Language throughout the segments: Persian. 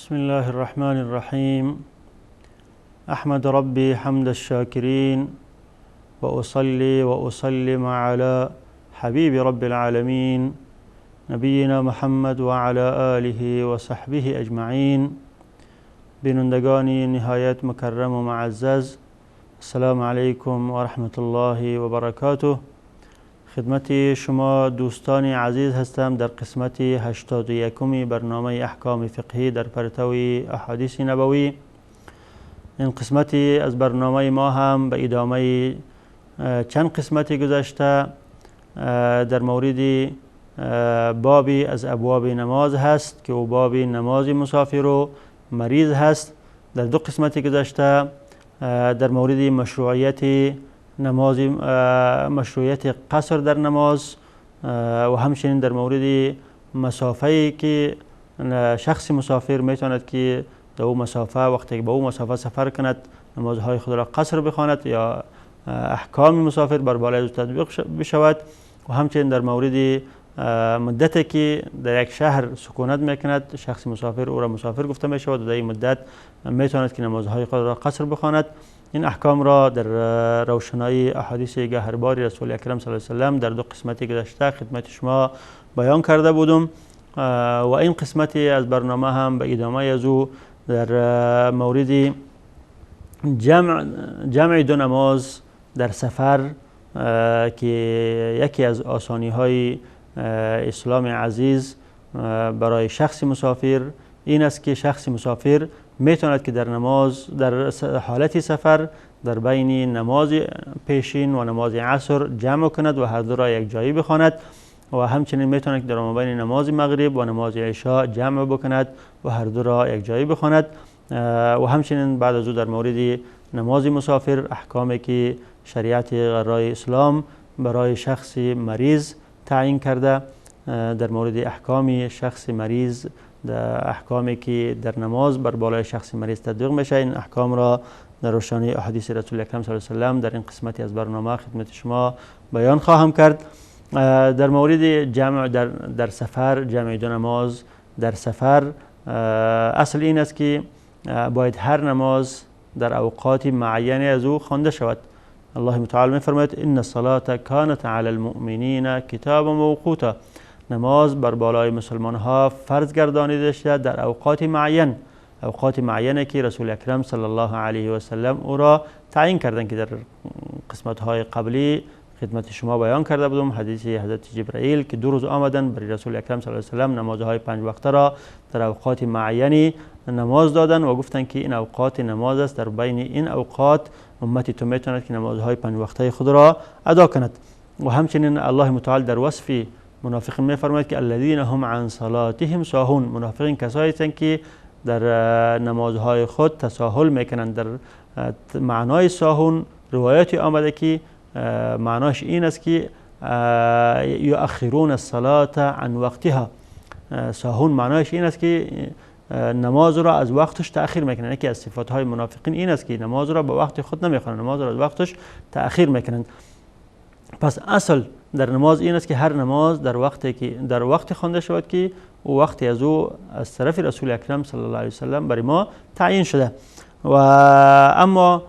بسم الله الرحمن الرحیم. احمد ربی حمد الشاکرین و اصلی و اسلم علی حبیب رب العالمین نبینا محمد و علی آله و صحبه اجمعین. بینندگان نهایت مکرم و معزز، السلام علیکم و رحمت الله و برکاته. خدمت شما دوستان عزیز هستم در قسمت 81 برنامه احکام فقهی در پرتو احادیث نبوی. این قسمت از برنامه ما هم به ادامه چند قسمت گذشته در مورد بابی از ابواب نماز هست که او باب نماز مسافر و مریض هست. در دو قسمت گذشته در مورد مشروعیت نماز، مشروعیت قصر در نماز و همچنین در مورد مسافه‌ای که شخص مسافر میتواند که در او مسافه وقتی که به او مسافه سفر کند نمازهای خود را قصر بخواند یا احکام مسافر بر بالای او تطبیق بشود، و همچنین در مورد مدتی که در یک شهر سکونت میکند شخص مسافر او را مسافر گفته میشود و در این مدت میتواند که نمازهای خود را قصر بخواند. این احکام را در روشنایی احادیث گهربار رسول اکرم صلی الله علیه و سلم در دو قسمت گذشته خدمت شما بیان کرده بودم، و این قسمت از برنامه هم به ادامه از او در مورد جمع دو نماز در سفر که یکی از آسانی های اسلام عزیز برای شخص مسافر این است که شخص مسافر میتواند که در نماز در حالت سفر در بین نماز پیشین و نماز عصر جمع کند و هر دو را یک جایی بخواند، و همچنین میتواند که در بین نماز مغرب و نماز عشاء جمع بکند و هر دو را یک جایی بخواند. و همچنین بعد از او در مورد نماز مسافر احکامی که شریعت غرای اسلام برای شخص مریض تعیین کرده، در مورد احکام شخص مریض، در احکامی که در نماز بر بالای شخص مریض تطبیق میشه، این احکام را در روشنای احادیث رسول اکرم صلی الله علیه و سلم در این قسمت از برنامه خدمت شما بیان خواهم کرد. در مورد جمع در سفر، جمع دو نماز در سفر، اصل این است که باید هر نماز در اوقات معین از او خوانده شود. الله متعال می‌فرماید ان الصلاة كانت علی المؤمنین کتابا موقوتا. نماز بر بالای مسلمان ها فرض گردانیده شده در اوقات معین، اوقات معینه که رسول اکرم صلی الله علیه و سلم او را تعیین کردند که در قسمت های قبلی خدمت شما بیان کرده بودم. حدیث حضرت جبرئیل که دو روز آمدن برای رسول اکرم صلی الله علیه و سلم نمازهای پنج وقته را در اوقات معینی نماز دادن و گفتند که این اوقات نماز است، در بین این اوقات امتی تو میتواند که نمازهای پنج وقته خود را ادا کند. و همچنین الله متعال در وصف منافقین میفرماید که الذین هم عن صلاتهم ساهون. منافقین کسایی هستند که در نمازهای خود تساهل میکنند. در معنای ساهون روایتی آمده که معناش این است که یؤخرون الصلاة عن وقتها. ساهون معنایش این است که نماز را از وقتش تأخیر میکنند. یکی از صفاتهای منافقین این است که نماز را به وقت خود نمیخوانند، نماز را از وقتش تأخیر میکنند. پس اصل در نماز این است که هر نماز در وقتی که در وقت خوانده شود که او وقتی از او از طرف رسول اکرم صلی الله علیه و سلم برای ما تعیین شده. و اما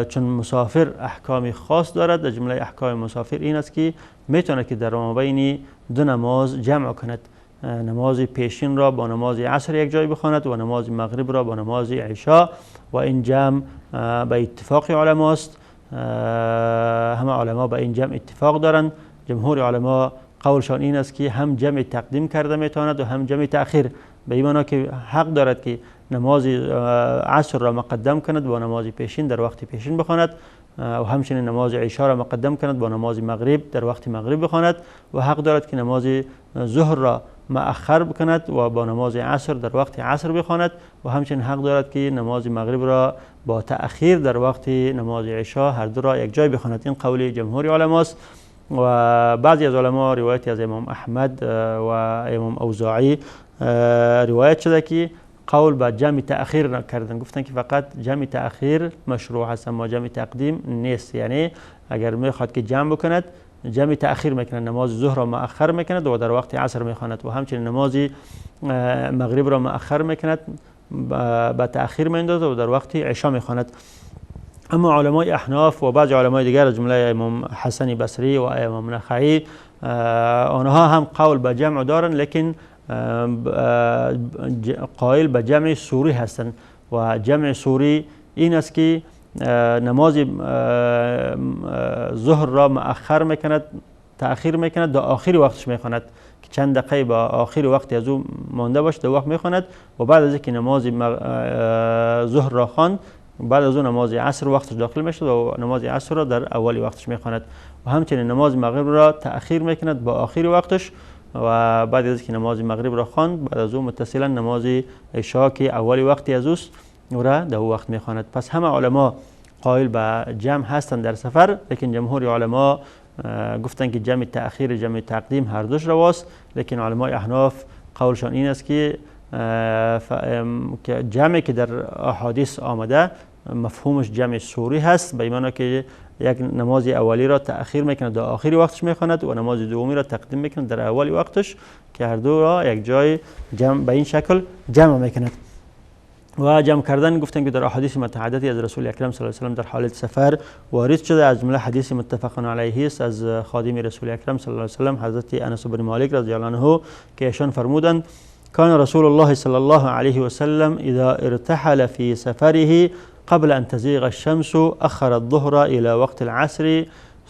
چون مسافر احکام خاص دارد، در جمله احکام مسافر این است که میتونه که در مابین دو نماز جمع کند، نماز پیشین را با نماز عصر یک جای بخواند و نماز مغرب را با نماز عشاء. و این جمع به اتفاق علماست، همه علما به این جمع اتفاق دارند. جمهور علما قولشان این است که هم جمع تقدیم کرده میتواند و هم جمع تأخیر، به این معنا که حق دارد که نماز عصر را مقدم کند با نماز پیشین در وقت پیشین بخواند، و همچنین نماز عشاء را مقدم کند با نماز مغرب در وقت مغرب بخواند، و حق دارد که نماز ظهر را مؤخر بکند و با نماز عصر در وقت عصر بخواند، و همچنین حق دارد که نماز مغرب را با تأخیر در وقت نماز عشاء هر دو را یک جای بخواند. این قول جمهور علماست. و بعضی از علما روایتی از امام احمد و امام اوزاعی روایت شده که قول با جمع تأخیر کردن، گفتن که فقط جمع تأخیر مشروع هست اما جمع تقدیم نیست. یعنی اگر میخواد که جمع بکند جمع تأخیر میکند، نماز ظهر را مؤخر میکند و در وقت عصر میخواند و همچنین نماز مغرب را مؤخر میکند، به تأخیر میاندازد و در وقت عشا میخواند. اما علمای احناف و بعض علمای دیگر از جمله امام حسن بصری و امام نخعی، آنها هم قول به جمع دارند، لیکن قائل به جمع سوری هستند و جمع سوری این است که نماز ظهر را مؤخر میکند، تأخیر میکند، تا آخر وقتش میخواند که چند دقیقه با آخر وقت از او مانده باشه در وقت میخواند و بعد از اینکه نماز ظهر را خواند، بعد از اون نماز عصر وقتش داخل میشد و نماز عصر را در اول وقتش میخواند و همچنین نماز مغرب را تأخیر میکند با آخر وقتش و بعد از اینکه نماز مغرب را خواند، بعد از اون متصلا نماز عشا که اول وقتی از اوست او را در وقت میخواند. پس همه علما قائل به جمع هستند در سفر، لیکن جمهور علما گفتند که جمع تأخیر جمع تقدیم هر دوش رواست، لیکن علمای احناف قولشان این است که جمعی که در احادیث آمده مفهومش جمع سوری هست، به این معنی که یک نماز اولی را تأخیر میکند در آخر وقتش میخواند و نماز دومی را تقدیم میکند در اول وقتش، که هر دو را یک جای جمع به این شکل جمع میکند. و جمع کردن گفتن که در احادیث متعددی از رسول اکرم صلی الله علیه و سلم در حالت سفر وارد شده، از جمله حدیث متفق علیه است از خادم رسول اکرم صلی الله علیه و سلم حضرت انس بن مالک رضی الله عنه که ایشان فرمودند: كان رسول الله صلى الله عليه وسلم إذا ارتحل في سفره قبل أن تزيغ الشمس أخر الظهر إلى وقت العصر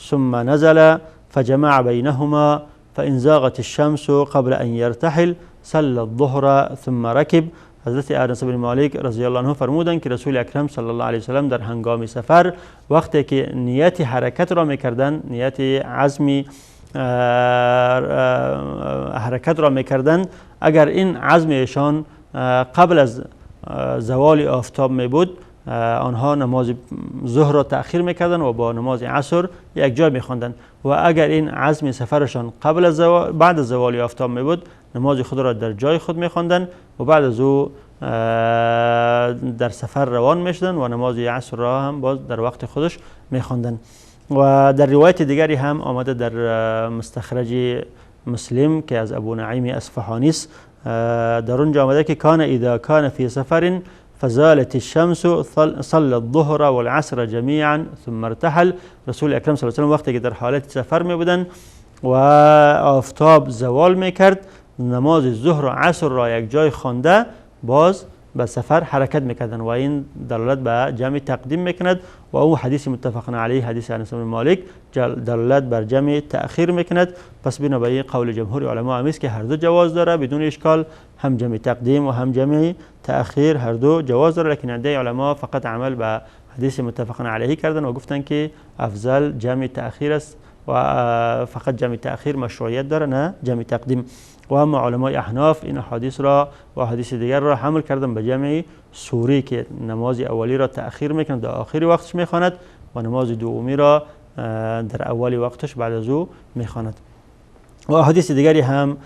ثم نزل فجمع بينهما، فإن زاغت الشمس قبل أن يرتحل صلى الظهر ثم ركب. حضرت انس بن مالک رضی الله عنه فرمودند که رسول اکرم صلی الله علیه و سلم در هنگام سفر وقتی که نیت حرکت را میکردند، نیت عزم حرکت را میکردند، اگر این عزم ایشان قبل از زوال آفتاب می بود، آنها نماز ظهر را تأخیر میکردند و با نماز عصر یک جای میخواندند و اگر این عزم سفرشان قبل از بعد از زوال آفتاب می بود، نماز خود را در جای خود میخواندند و بعد از او در سفر روان میشدند و نماز عصر را هم باز در وقت خودش میخواندند. و در روایت دیگری هم آمده در مستخرج مسلم که از ابو نعیم اصفهانی است، در اونجا آمده که کان اذا کان فی سفر فزالت الشمس صلى الظهر والعصر جميعا ثم ارتحل. رسول اکرم صلی الله علیه و سلم وقتی که در حالت سفر می بودند و آفتاب زوال میکرد، نماز ظهر و عصر را یک جای خوانده باز به سفر حرکت میکردن و این دلالت به جمع تقدیم میکند و او حدیث متفق علیه حدیث انس بن مالک دلالت بر جمع تأخیر میکند. پس بنابراین قول جمهور علما هم است که هر دو جواز داره بدون اشکال، هم جمع تقدیم و هم جمع تأخیر هر دو جواز داره، لیکن عده علما فقط عمل به حدیث متفق علیه کردن و گفتن که افضل جمع تأخیر است و فقط جمع تأخیر مشروعیت داره نه جمع تقدیم. و اما علمای احناف این حدیث را و حدیث دیگر را حمل کردن به جمع سوری که نماز اولی را تأخیر میکند در آخر وقتش میخواند و نماز دومی را در اول وقتش بعد از او میخواند. و حدیث دیگری هم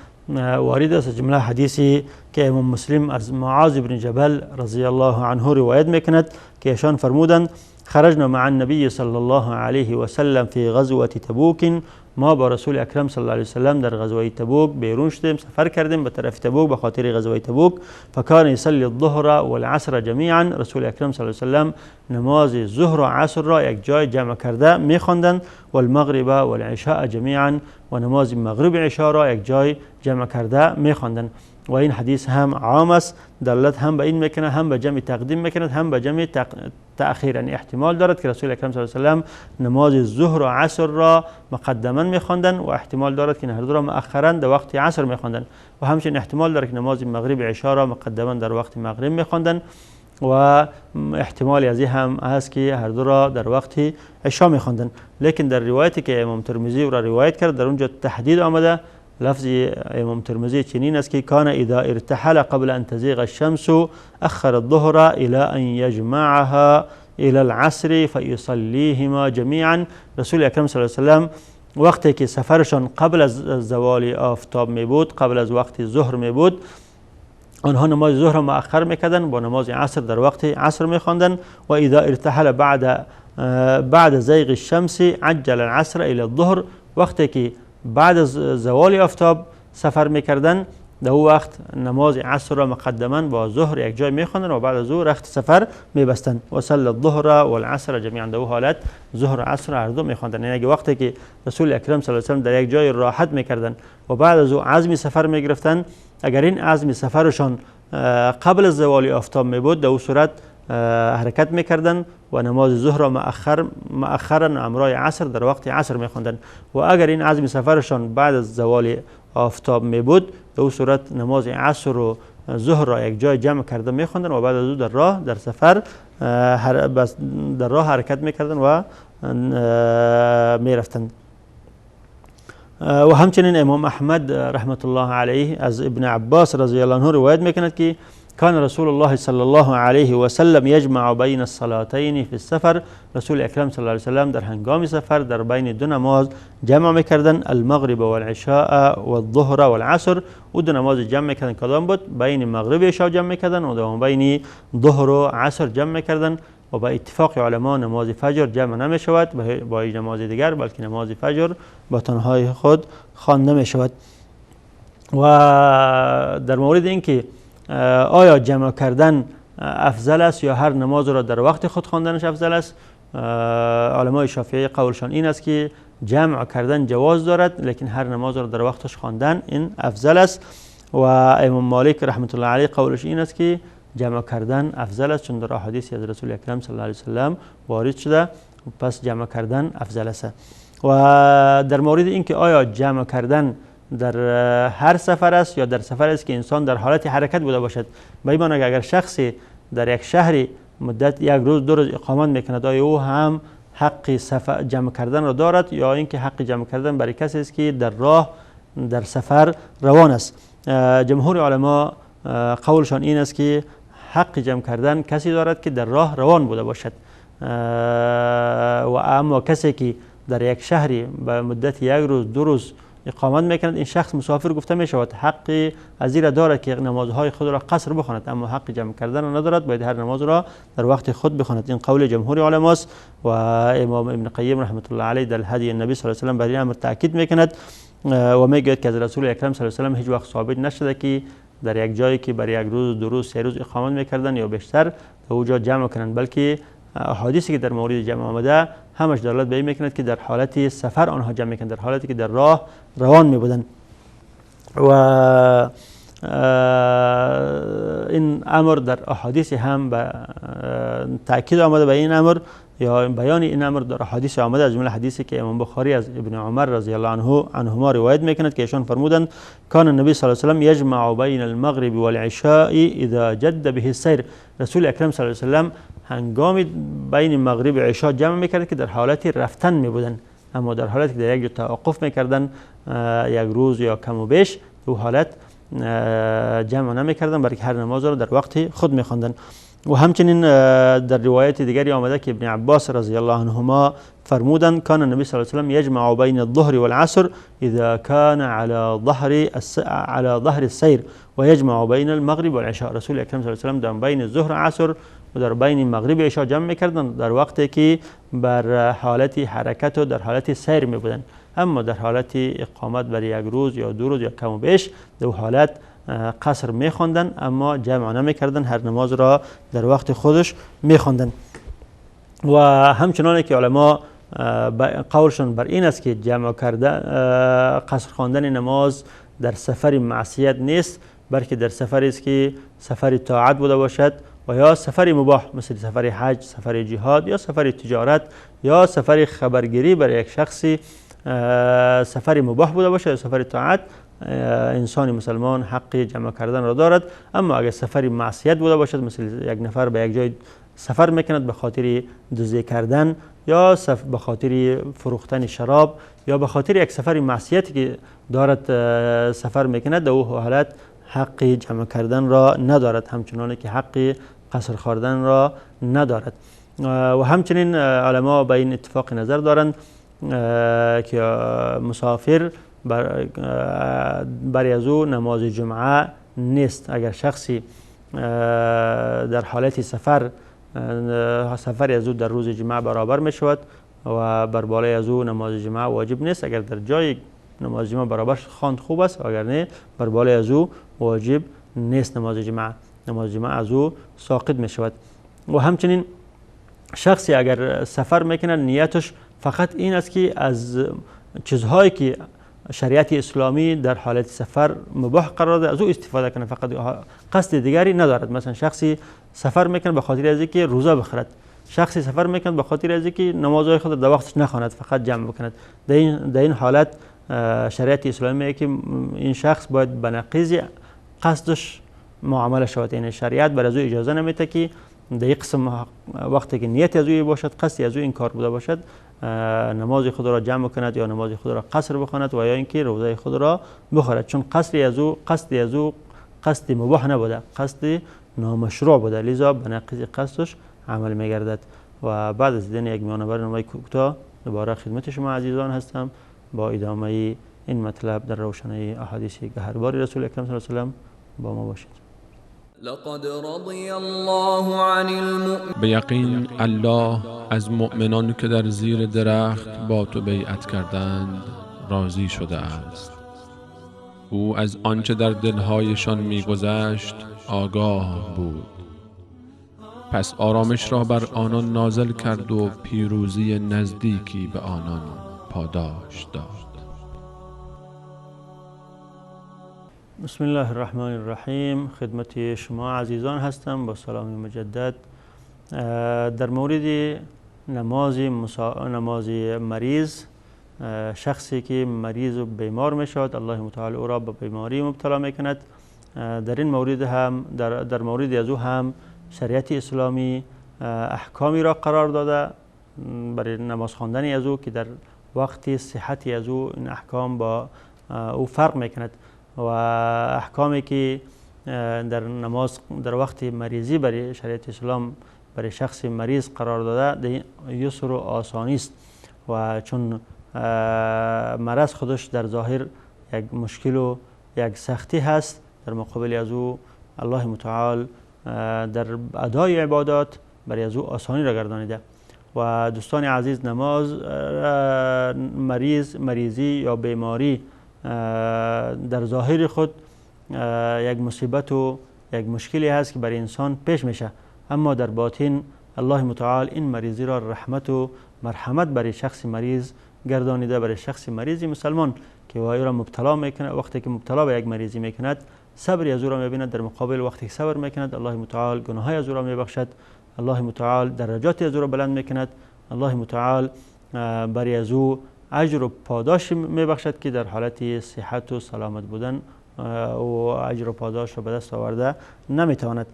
وارد است، جمله حدیثی که امام مسلم از معاذ بن جبل رضی الله عنه روایت میکند که ایشان فرمودند: خرجنا مع النبي صلى الله عليه وسلم في غزوة تبوك. ما با رسول اکرم صلی الله علیه وسلم در غزوه تبوک بیرون شدیم، سفر کردیم به طرف تبوک به خاطر غزوه تبوک. فکان یصلی الظهر والعصر جمیعا. رسول اکرم صلی الله علیه وسلم نماز ظهر و عصر را یک جای جمع کرده میخواندند، والمغرب والعشاء جمیعا، و نماز مغرب عشاء را یک جای جمع کرده میخواندند. و این حدیث هم عام است، دلالت هم به این میکنه، هم به جمع تقدیم میکند، هم به جمع تأخیر. یعنی احتمال دارد که رسول اکرم صلی الله علیه و سلم نماز ظهر و عصر را مقدما میخواندند و احتمال دارد که هر دو را مؤخرا در وقت عصر میخواندند، و همچنین احتمال دارد که نماز مغرب عشاء را مقدما در وقت مغرب میخواندند و احتمال از این هم هست که هر دو را در وقت عشاء میخواندند. لیکن در روایتی که امام ترمذی را روایت کرد در اونجا تحدید آمده، لفظ امام ترمذی چنین است که کان اذا ارتحل قبل ان تزيغ الشمس اخر الظهر الى ان يجمعها الى العصر فيصليهما جميعا. رسول اکرم صلی الله علیه و سلم وقتی که سفرشان قبل از زوال آفتاب می بود، قبل از وقت ظهر می بود، آنها نماز ظهر مؤخر میکردن، با نماز عصر در وقت عصر میخواندن. و اذا ارتحل بعد زیغ الشمس عجل العصر الى الظهر، وقتی که بعد از زوال آفتاب سفر میکردن، در او وقت نماز عصر را مقدما با ظهر یک جای میخواندن و بعد از او رخت سفر میبستند. و صلی الظهر والعصر جمیعا، در او حالت ظهر و عصر هر دو میخواندن. یعنی وقتی که رسول اکرم صلی الله علیه و سلم در یک جای راحت میکردن و بعد از او عزم سفر میگرفتن، اگر این عزم سفرشان قبل از زوال آفتاب میبود، در او صورت حرکت میکردن و نماز ظهر را مؤخرا همراه عصر در وقت عصر میخواندن. و اگر این عزم سفرشان بعد از زوال آفتاب می بود، در او صورت نماز عصر و ظهر را یک جای جمع کرده میخواندن و بعد از او در راه در سفر در راه حرکت میکردن و میرفتند. و همچنین امام احمد رحمت الله علیه از ابن عباس رضی الله عنه روایت میکند که كان رسول الله صلى الله عليه وسلم يجمع بين الصلاتين في السفر. رسول اکرم صلی الله علیه وسلم در هنگام سفر در بین دو نماز جمع میکردن، المغرب والعشاء والظهر والعصر. و دو نماز جمع میکردن، کدام بود؟ بین مغرب و عشاء جمع میکردن و بین ظهر و عصر جمع میکردن. و با اتفاق علما نماز فجر جمع نمیشود با نماز دیگر، بلکه نماز فجر با تنهای خود خوانده میشود. و در مورد اینکه آیا جمع کردن افضل است یا هر نماز را در وقت خود خواندنش افضل است، علمای شافعی قولشان این است که جمع کردن جواز دارد، لیکن هر نماز را در وقتش خواندن این افضل است. و امام مالک رحمت الله علیه قولش این است که جمع کردن افضل است، چون در احادیث از رسول اکرم صلی الله علیه وسلم وارد شده، پس جمع کردن افضل است. و در مورد اینکه آیا جمع کردن در هر سفر است یا در سفر است که انسان در حالت حرکت بوده باشد، به این معنی اگر شخصی در یک شهری مدت یک روز دو روز اقامت میکند، آیا او هم حق سفر جمع کردن را دارد یا اینکه حق جمع کردن برای کسی است که در راه در سفر روان است؟ جمهور علما قولشان این است که حق جمع کردن کسی دارد که در راه روان بوده باشد، و اما کسی که در یک شهری به مدت یک روز دو روز اقامت میکند، این شخص مسافر گفته می شود، حق از این را دارد که نمازهای خود را قصر بخواند، اما حق جمع کردن را ندارد، باید هر نماز را در وقت خود بخواند. این قول جمهور علماست و امام ابن قیم رحمت الله علیه در هدی النبی صلی الله علیه و سلم بر این امر تاکید میکند و میگوید که از رسول اکرم صلی الله علیه و سلم هیچ وقت ثابت نشده که در یک جایی که بر یک روز دو روز سه روز اقامت میکردن یا بیشتر در اونجا جمع کنند، بلکه احادیثی که در مورد جمع آمده همش دلالت به این میکند که در حالت سفر آنها جمع میکنند، در حالتی که در راه روان میبودند. و این امر در احادیث هم به تاکید آمده، به این امر یا بیان این امر در احادیث آمده، از جمله حدیثی که امام بخاری از ابن عمر رضی الله عنه عنهما روایت میکند که ایشان فرمودند کان النبی صلی الله علیه و سلم یجمع بین المغرب والعشاء اذا جد به السیر. رسول اکرم صلی الله علیه و سلم هنگام بین مغرب و عشاء جمع میکرد که در حالت رفتن میبودند، اما در حالتی که در یک جا توقف میکردن یک روز یا کم و بیش، او حالت جمع نمیکردن، بلکه هر نماز را در وقت خود میخواندن. و همچنین در روایت دیگری آمده که ابن عباس رضی الله عنهما فرمودند کان النبی صلی الله علیه و سلم یجمع بین الظهر والعصر اذا كان على ظهر السیر و یجمع بین المغرب والعشاء. رسول اکرم صلی الله علیه و سلم در بین ظهر و عصر و در بین مغرب و عشاء جمع میکردند در وقتی که بر حالت حرکت و در حالت سیر می بودند، اما در حالت اقامت بر یک روز یا دو روز یا کم و بیش در حالت قصر میخواندن، اما جمع نمیکردن، هر نماز را در وقت خودش میخواندن. و همچنان که علما قولشان بر این است که جمع کرده قصر خواندن نماز در سفر معصیت نیست، بلکه در سفری است که سفر طاعت بوده باشد و یا سفر مباح مثل سفر حج، سفر جهاد یا سفر تجارت یا سفر خبرگیری برای یک شخصی سفر مباح بوده باشد یا سفر طاعت، انسان مسلمان حق جمع کردن را دارد. اما اگر سفر معصیت بوده باشد، مثل یک نفر به یک جای سفر میکند به خاطر دزدی کردن یا به خاطر فروختن شراب یا به خاطر یک سفر معصیتی که دارد سفر میکند، در او حالت حق جمع کردن را ندارد، همچنان که حق قصر خوردن را ندارد. و همچنین علما به این اتفاق نظر دارند که مسافر برای از او نماز جمعه نیست. اگر شخصی در حالت سفر، سفر از او در روز جمعه برابر می شود، و بر بالای از او نماز جمعه واجب نیست. اگر در جای نماز جمعه برابر خواند خوب است، اگر نه بر بالای از او واجب نیست نماز جمعه، نماز جمعه از او ساقط می شود. و همچنین شخصی اگر سفر میکنه نیتش فقط این است که از چیزهایی که شریعت اسلامی در حالت سفر مباح قرار داده از او استفاده کنه، فقط قصد دیگری ندارد. مثلا شخصی سفر میکنه به خاطر از اینکه روزه بخرد، شخصی سفر میکنه به خاطر از اینکه نمازهای خود در وقتش نخواند، فقط جمع بکند. در این حالت شریعت اسلامی میگه که این شخص باید به نقیض قصدش معامله شود، یعنی شریعت بر از او اجازه نمیده که در یک قسم وقتی که نیت از او باشد، قصد از او این کار بوده باشد، نماز خود را جمع کند یا نماز خود را قصر بخواند و یا اینکه روزه خود را بخورد، چون قصد از او قصد مباح نبوده، قصد نامشروع بوده، لذا به نقیض قصدش عمل میگردد. و بعد از دیدن یک میانه برنامه کوتاه دوباره خدمت شما عزیزان هستم با ادامه این مطلب در روشنای احادیث گهربار رسول اکرم صلی الله علیه و سلم. با ما باشید. لقد رضی الله عن المؤمنین. به یقین الله از مؤمنان که در زیر درخت با تو بیعت کردند راضی شده است. او از آنچه در دلهایشان می‌گذشت آگاه بود. پس آرامش را بر آنان نازل کرد و پیروزی نزدیکی به آنان پاداش داد. بسم الله الرحمن الرحیم. خدمت شما عزیزان هستم با سلام مجدد. در مورد نماز مریض، شخصی که مریض و بیمار می شود الله متعال او را به بیماری مبتلا می کند. در این مورد هم در مورد از او هم شریعت اسلامی احکامی را قرار داده برای نماز خواندن از او که در وقت صحت از او این احکام با او فرق می کند و احکامی که در نماز در وقت مریضی برای شریعت اسلام برای شخص مریض قرار داده یسر و آسانی است و چون مرض خودش در ظاهر یک مشکل و یک سختی هست، در مقابل از او الله متعال در ادای عبادات برای از او آسانی را گردانیده. و دوستان عزیز، نماز مریضی یا بیماری در ظاهر خود یک مصیبت و یک مشکلی هست که برای انسان پیش میشه، اما در باطن الله متعال این مریضی را رحمت و مرحمت برای شخص مریض گردانیده، برای شخص مریض مسلمان که او را مبتلا میکنه. وقتی که مبتلا به یک مریضی میکند صبر از او را میبیند، در مقابل وقتی که صبر میکند الله متعال گناههای از او را میبخشد، الله متعال درجات از او را بلند میکند، الله متعال برای از او اجر و پاداش میبخشد که در حالت صحت و سلامت بودن او اجر و پاداش را به دست آورده نمیتواند.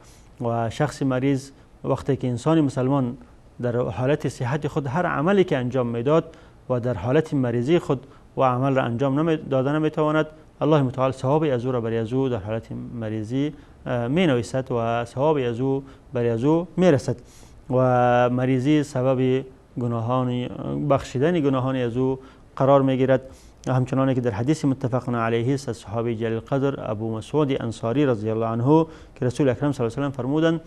و شخص مریض وقتی که انسان مسلمان در حالت صحت خود هر عملی که انجام میداد و در حالت مریضی خود و عمل را انجام داده نمیتواند، الله متعال ثواب از او را برای از او در حالت مریضی می نویسد و ثواب از او برای از او میرسد. و مریضی سبب گناهان بخشیدن گناهان از او قرار میگیرد، همچنان که در حدیث متفق علیه است از صحابی جلیل قدر ابو مسعود انصاری رضی الله عنه که رسول اکرم صلی الله علیه و سلم فرمودند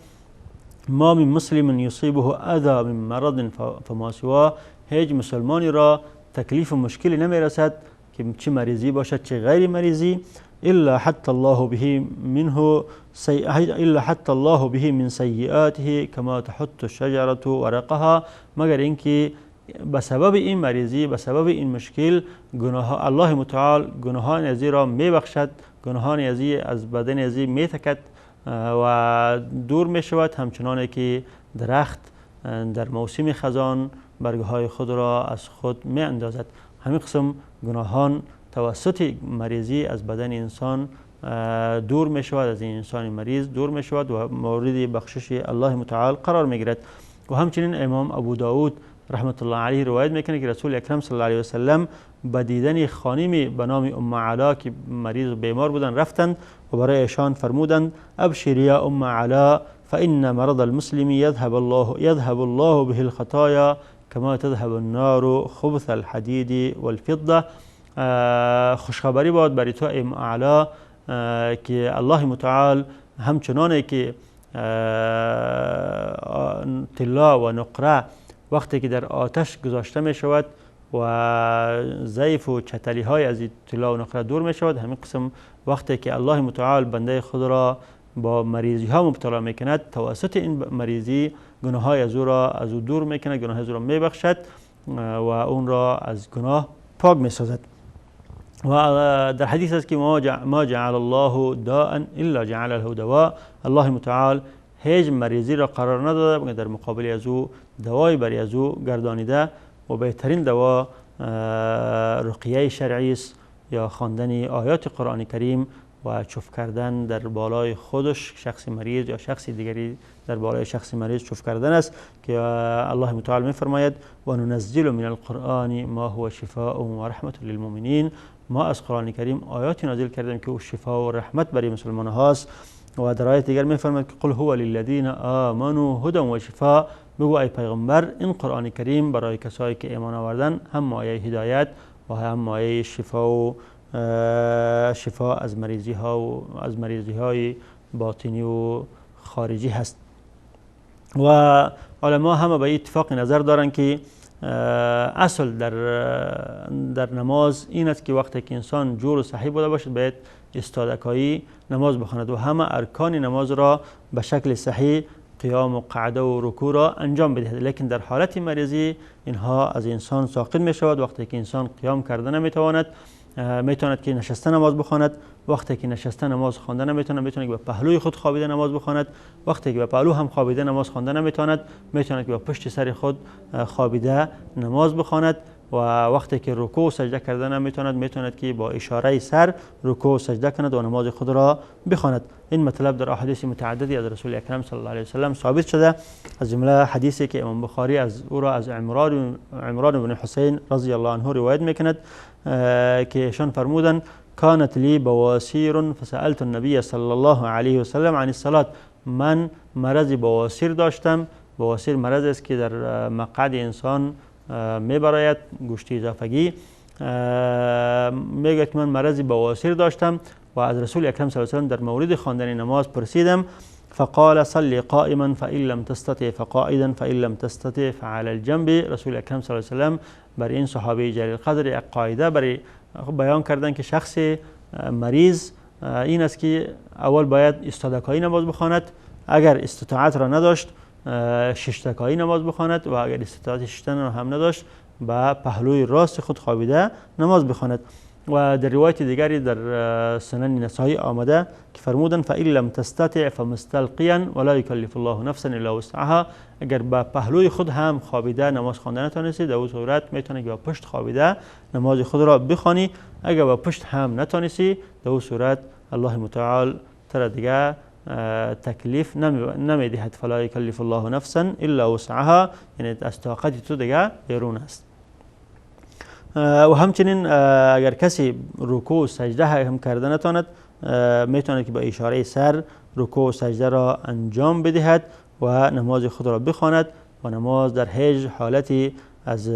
ما من مسلم یصیبه اذی من مرض فما سواه، هیچ مسلمانی را تکلیف و مشکلی نمیرسد که چه مریضی باشد چه غیر مریضی، الا حتی الله به منه الا حتی الله به من سیئاته کما تحط الشجرة ورقها، مگر اینکه به سبب این مریضی به سبب این مشکل گناه الله متعال گناهان ازی را میبخشد، گناهان ازی از بدن ازی میتکد و دور میشود، همچنان که درخت در موسم خزان برگهای خود را از خود می اندازد. همین قسم گناهان توسط مریضی از بدن انسان دور می شود، از این انسان مریض دور می شود و مورد بخشش الله متعال قرار می گیرد. و همچنین امام ابو داود رحمت الله علیه روایت میکنه که رسول اکرم صلی الله علیه و سلم به دیدن خانمی به نام ام علا که مریض و بیمار بودند رفتند و برای ایشان فرمودند ابشر یا ام علا فان مرض المسلم يذهب الله به الخطايا كما تذهب النار خبث الحديد والفضة. خوشخبری باد برای تو ام علا که الله متعال همچنانه که طلا و نقره وقتی که در آتش گذاشته می شود و ضعیف و چتلی های از طلا و نقره دور می شود، همین قسم وقتی که الله متعال بنده خود را با مریضی ها مبتلا می کند، توسط این مریضی گناه های از او را از او دور می کند، گناه از او را می بخشد و اون را از گناه پاک می سازد. و در حدیث است که ما جعل الله داء الا جعل له دواء، الله متعال هیچ مریضی را قرار نداده مگر در مقابل از او دوای برای از او گردانیده و بهترین دوا رقیه شرعی است یا خواندن آیات قرآن کریم و چوف کردن در بالای خودش شخص مریض یا شخص دیگری در بالای شخص مریض چوف کردن است که الله متعال می‌فرماید و ننزل من القرآن ما هو شفاء و رحمة للمؤمنین. ما از قرآن کریم آیاتی نازل کردیم که او شفا و رحمت برای مسلمان هاست. و در آیت دیگر می‌فرماید که قل هو للذین آمنوا هدى و شفاء، بگو ای پیغمبر این قرآن کریم برای کسایی که ایمان آوردن هم مایه هدایت و هم مایه شفا و شفا از مریضی ها و از مریضی های باطنی و خارجی هست. و علما همه به اتفاق نظر دارند که اصل در نماز این است که وقتی که انسان جور و صحیح بوده باشد باید استادکایی نماز بخواند و همه ارکان نماز را به شکل صحیح قیام و قعده و رکوع را انجام بدهد. لیکن در حالت مریضی اینها از انسان ساقط می شود. وقتی که انسان قیام کرده نمیتواند، میتواند که نشسته نماز بخواند. وقتی که نشسته نماز خوانده نمیتواند، میتواند که به پهلوی خود خوابیده نماز بخواند. وقتی که به پهلو هم خوابیده نماز خوانده نمیتواند، میتواند که به پشت سر خود خوابیده نماز بخواند. و وقتی که رکوع و سجده کرده نمیتواند، میتواند که با اشاره سر رکوع و سجده کند و نماز خود را بخواند. این مطلب در احادیث متعددی از رسول اکرم صلی الله علیه و سلم ثابت شده، از جمله حدیثی که امام بخاری از او را از عمران بن حسین رضی الله عنه روایت میکند که ایشان فرمودند كانت لي بواسير فسألت النبي صلى الله عليه وسلم عن الصلاة. من مرض بواسیر داشتم. بواسیر مرض است که در مقعد انسان میبراید، گوشتی اضافگی. میگوید که من مرض بواسیر داشتم و از رسول اکرم صلی الله علیه و سلم در مورد خواندن نماز پرسیدم. فقال صلی قائما فإن لم تستطع فقاعدا فإن لم تستطع فعلى الجنب. رسول اکرم صلی الله علیه و سلم بر این صحابه جلیل قدر یک قاعده برای بیان کردن که شخص مریض این است که اول باید استادکایی نماز بخواند، اگر استطاعت را نداشت ششتکایی نماز بخواند و اگر استطاعت ششتن را هم نداشت به پهلوی راست خود خوابیده نماز بخواند. و در روایت دیگری در سنن نسائی آمده که فرمودن فإن لم تستطع فمستلقیا ولا يكلف الله نفسا الا وسعها. اگر به پهلوی خود هم خوابیده نماز خواندن نتونستی، در اون صورت میتونی که با پشت خوابیده نماز خود را بخوانی. اگر با پشت هم نتونستی، در اون صورت الله متعال تر دیگه تکلیف نمیدهد. فلا يكلف الله نفسا الا وسعها، یعنی از طاقت تو دیگه بیرون است. و همچنین اگر کسی رکوع و سجده هم کرده نتواند، میتواند که با اشاره سر رکوع و سجده را انجام بدهد و نماز خود را بخواند. و نماز در هیچ حالتی از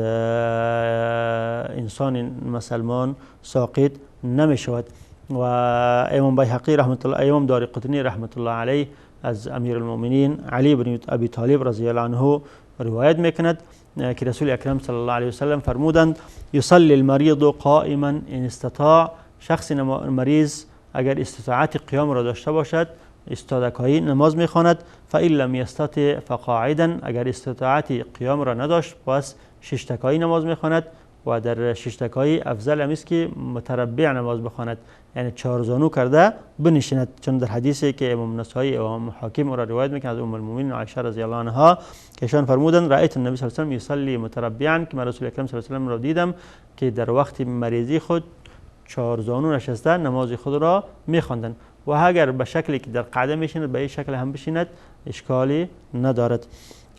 انسان مسلمان ساقط نمی شود. و امام بیهقی رحمت الله، امام دارقطنی رحمت الله علیه از امیرالمؤمنین علی بن ابی طالب رضی الله عنه روایت میکند که رسول اکرم صلی الله علیه و سلم فرمودند یصلی المریض قائما ان استطاع. شخص مریض اگر استطاعت قیام را داشته باشد استادکایی نماز میخواند. فإن لم یستطع فقاعدا، اگر استطاعت قیام را نداشت پس ششتکایی نماز میخواند. و در ششتکایی افضل هم است که متربع نماز بخواند، یعنی چهار زانو کرده بنشیند، چون در حدیثی که امام نسائی و امام حاکم را روایت میکنه از ام المؤمنین عایشه رضی الله عنها که ایشان فرمودند رأیت النبی صلی الله علیه و سلم یصلی متربعا، که من رسول اکرم صلی الله علیه و سلم را دیدم که در وقت مریضی خود چهار زانو نشسته نماز خود را میخواندند. و اگر به شکلی که در قعده میشیند به این شکل هم بشیند اشکالی ندارد.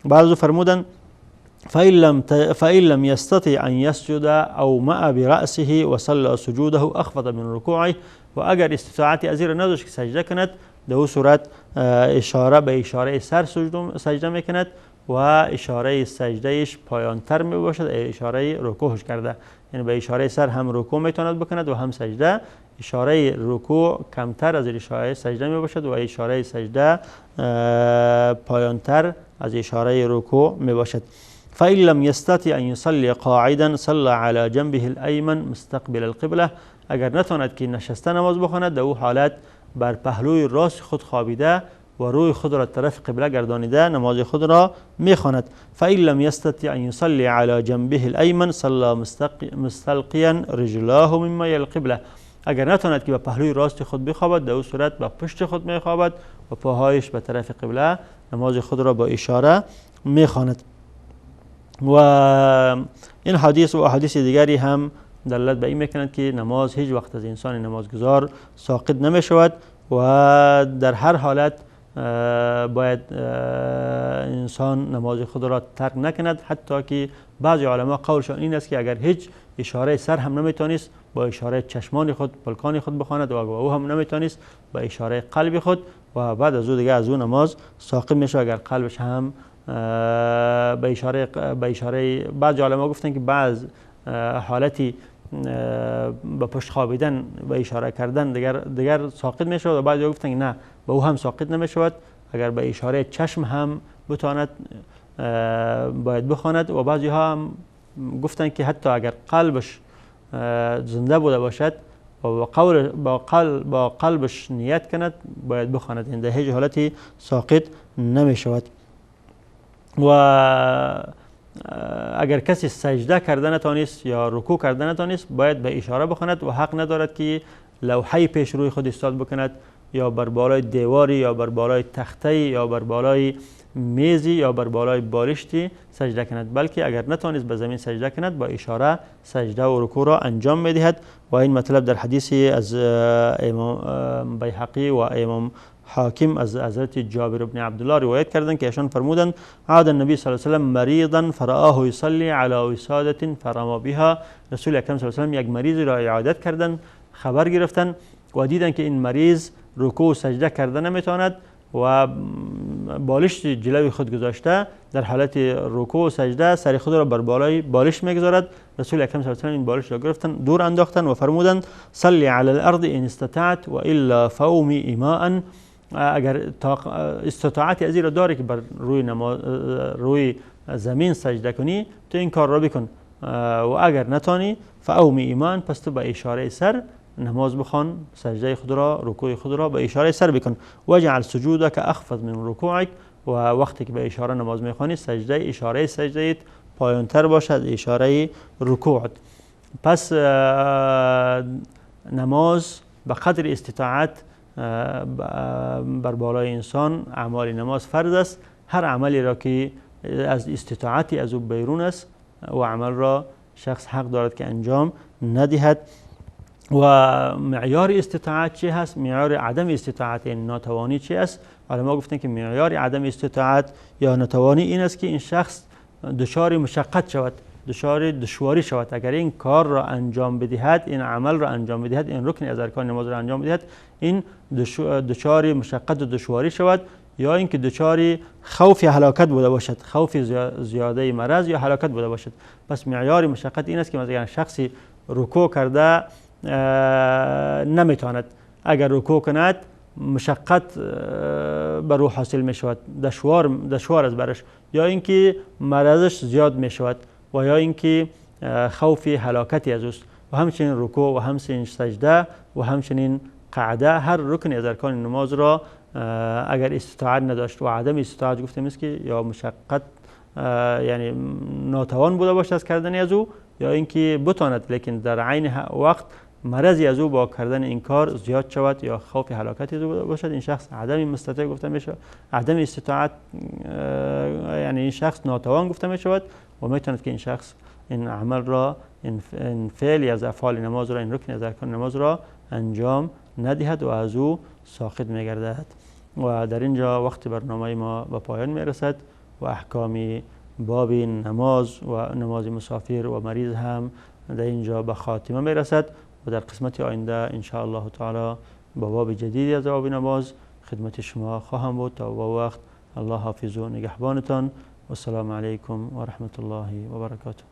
بعض فرمودند فإن لم يستطع أن يسجد أو مأ برأسه وصلى سجوده أخفض من ركوعه. و اگر استطاعت از این را نداشت که سجده کند، در او صورت اشاره به اشاره سر سجده میکند و اشاره سجدهش پایانتر می باشد اشاره رکوعش کرده، یعنی به اشاره سر هم رکوع میتواند بکند و هم سجده. اشاره رکوع کمتر از اشاره سجده می باشد و اشاره سجده پایانتر از اشاره رکوع می باشد. فإن لم يستطع أن يصلي قاعدا صلى على جنبه الأيمن مستقبل القبلة. اگر نتواند که نشسته نماز بخواند، در او حالت بر پهلوی راست خود خوابیده و روی خود را طرف قبله گردانیده نماز خود را میخواند. فإن لم يستطع أن يصلي على جنبه الأيمن صلى مستلقيا رجلاه مما يلي القبلة. اگر نتواند که به پهلوی راست خود بخوابد، در او صورت به پشت خود میخوابد و پاهایش به طرف قبله نماز خود را با اشاره میخواند. و این حدیث و احادیث دیگری هم دلالت به این میکند که نماز هیچ وقت از انسان نمازگزار ساقط نمیشود و در هر حالت باید انسان نماز خود را ترک نکند، حتی که بعضی علما قولشان این است که اگر هیچ اشاره سر هم نمیتونست با اشاره چشمان خود پلکان خود بخواند و اگر او هم نمیتونست با اشاره قلب خود، و بعد از او دیگه از او نماز ساقط میشه اگر قلبش هم به اشاره بعضی علما گفتن که بعض حالتی به پشت خوابیدن و اشاره کردن دیگر ساقط میشود و بعضی گفتن که نه، به او هم ساقط نمیشود، اگر به اشاره چشم هم بتواند باید بخواند. و بعضی ها هم گفتن که حتی اگر قلبش زنده بوده باشد و با قلبش نیت کند باید بخواند، یعنی در هیچ حالتی ساقط نمیشود. و اگر کسی سجده کرده نتانست یا رکوع کرده نتانست باید به اشاره بخواند و حق ندارد که لوحه پیش روی خود ایستاد بکند یا بر بالای دیواری یا بر بالای تخته یا بر بالای میزی یا بر بالای بالشتی سجده کند، بلکه اگر نتانست به زمین سجده کند با اشاره سجده و رکوع را انجام میدهد. و این مطلب در حدیث از امام بیهقی و امام حاکم از حضرت جابر بن عبدالله روایت کردند که ایشان فرمودند عاد النبی صلی الله علیه و سلم مریضا فرآه یصلی علی وسادة فرما بها. رسول اکرم صلی الله علیه و سلم یک مریض را عیادت کردند، خبر گرفتند و دیدند که این مریض رکوع و سجده کرده نمیتواند و بالشت جلوی خود گذاشته در حالت رکوع و سجده سر خود را بر بالای بالشت میگذارد. رسول اکرم صلی الله علیه و سلم این بالشت را گرفتند، دور انداختند و فرمودند صلی علی الارض ان استطعت و الا فومی ایماء. اگر استطاعت از این را داری که بر روی زمین سجده کنی تو این کار را بکن، و اگر نتانی فاومی ایمان، پس تو به اشاره سر نماز بخوان، سجده خود را رکوع خود را به اشاره سر بکن. وجعل سجودک اخفض من رکوعک، و وقتی که به اشاره نماز میخوانی سجده اشاره سجده پایانتر باشد اشاره رکوعت. پس نماز به قدر استطاعت بر بالای انسان اعمال نماز فرض است. هر عملی را که از استطاعتی از او بیرون است و عمل را شخص حق دارد که انجام ندهد. و معیار استطاعت چی هست؟ معیار عدم استطاعت یعنی ناتوانی چی است؟ علما گفتن که معیار عدم استطاعت یا ناتوانی این است که این شخص دچار مشقت شود، دچار دشواری شود. اگر این کار را انجام بدهد، این عمل را انجام بدهد، این رکن از ارکان نماز را انجام بدهد، این دچار مشقت و دشواری شود، یا اینکه دچار خوف هلاکت بوده باشد، خوف زیاده مرض یا هلاکت بوده باشد. پس معیار مشقت این است که مثلا شخصی رکوع کرده نمیتواند، اگر رکوع کند مشقت بر او حاصل می شود، دشوار است برش، یا اینکه مرضش زیاد می شود و یا اینکه خوف هلاکتی از اوست. و همچنین رکوع و همچنین سجده و همچنین قعده، هر رکن از ارکان نماز را اگر استطاعت نداشت و عدم استطاعت گفتیم است که یا مشقت یعنی ناتوان بوده باشد از کردن از او، یا اینکه بتواند لیکن در عین وقت مرضی از او با کردن این کار زیاد شود یا خوف هلاکتی از او باشد، این شخص عدم مستطاع گفته می شود، عدم استطاعت یعنی این شخص ناتوان گفته می شود و میتواند که این شخص این عمل را، این فعل از افعال نماز را، این رکن از ارکان نماز را انجام ندهد و از او ساقط میگردد. و در اینجا وقت برنامه ما به پایان میرسد و احکام باب نماز و نماز مسافر و مریض هم در اینجا به خاتمه میرسد و در قسمت آینده ان شاء الله تعالی با باب جدیدی از باب نماز خدمت شما خواهم بود. تا با وقت الله حافظ و نگهبانتان. و السلام علیکم و رحمت الله و برکاته.